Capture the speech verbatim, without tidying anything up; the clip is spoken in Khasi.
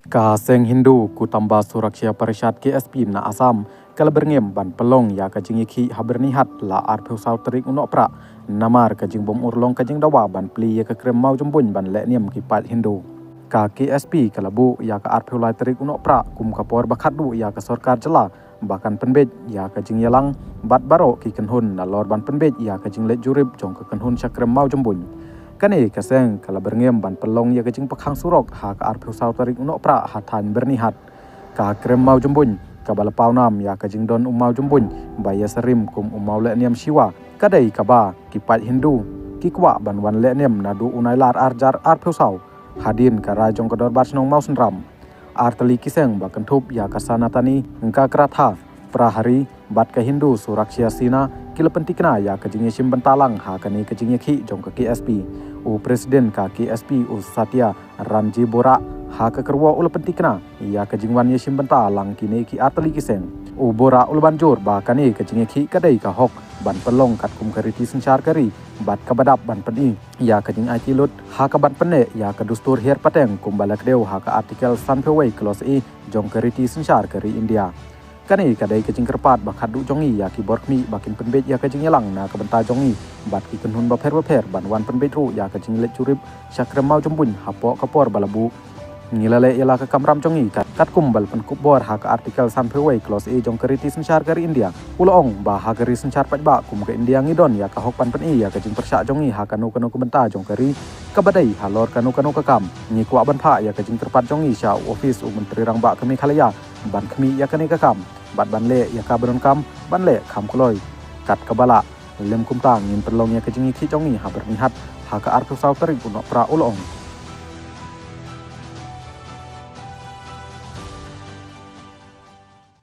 Ka seng Hindu Kutamba Suraksha Parishad K S P na Assam ka la byrngem ban pynlong ïa ka jingïakhih ha Byrnihat la arphew saw tarik u Nohprah namar ka jingbym urlong ka jingdawa ban plie ïa ka krem mawjymbuin ban leh niam ki paid Hindu. Ka K S P ka la buh ïa ka arphew lai tarik u Nohprah kum ka por ba khatduh ïa ka sorkar jylla ba kan pynbeit ïa ka jingïalang bad baroh ki kynhun nalor ban pynbeit ïa ka jingleit jurip jong ka kynhun sha krem mawjymbuin. Kane ka seng ka la byrngem ban pynlong ïa ka jingpyrkhang surok ha ka arphew saw tarik u Nohprah ha thaiñ Byrnihat. Ka krem mawjymbuin kaba la pawnam ïa ka jingdon u mawjymbuin ba ïasarim kum u mawlehniam Shiva ka dei kaba ki paid Hindu ki kwah ban wan lehniam naduh u Nailar arhajar arphew saw hadien ka rai jong ka Dorbar Shnong Mawsynram. Artylli ki seng ba kynthup ïa ka Sanatani, ka Kratha, Prahari bad ka Hindu Suraksha Sena ki la pyntikna ïa ka jingïashim bynta lang ha kane ka jingïakhih jong ka K S P. U President ka K S P u Satya Ramji Bora ha ka kyrwoh u la pyntikna ïa ka jingwan ïashim bynta lang kine ki artylli ki seng. U Bora u la ban jur ba kane ka jingïakhih ka dei ka hok ban pynlong katkum ka riti synshar ka ri bad kaba dap ban pyni ïa ka jingaiti lut ha kaban pynneh ïa ka dustur hiar pateng kumba la kdew ha ka Article sanphew wei Clause A jong ka riti synshar ka ri India. Kane ka dei ka jingkyrpad ba khatduh jong ngi ïa ki bor khmih ba kin pynbeit ïa ka jingïalang na ka bynta jong ngi bad ki kynhun bapher bapher ban wan pynbeit ruh ïa ka jingleit jurip sha krem mawjymbuin hapoh ka por ba la buh. Ngi la leh ïa la ka kamram jong ngi kat, katkum ba la pynkup bor ha ka Article sanphew wei Clause A jong ka riti synshar ka ri India. U la ong ba ha ka ri synshar paidbah kum ka India ngi don ïa ka hok ban pyni ïa ka jingpyrshah jong ngi ha kano kano ka bynta jong ka ri kaba dei halor kano kano ka kam. Ngi kwah ban phah ïa ka jingkyrpad jong ngi sha u ophis u Myntri Rangbah ka Meghalaya ban khmih ïa kane ka kam bad ban leh ïa kaba donkam ban leh kham kloi. Kat kaba lah lem kumta ngin pynlong ïa ka jingïakhih jong ngi ha Byrnihat ha ka arphew saw tarik u Nohprah, u la ong.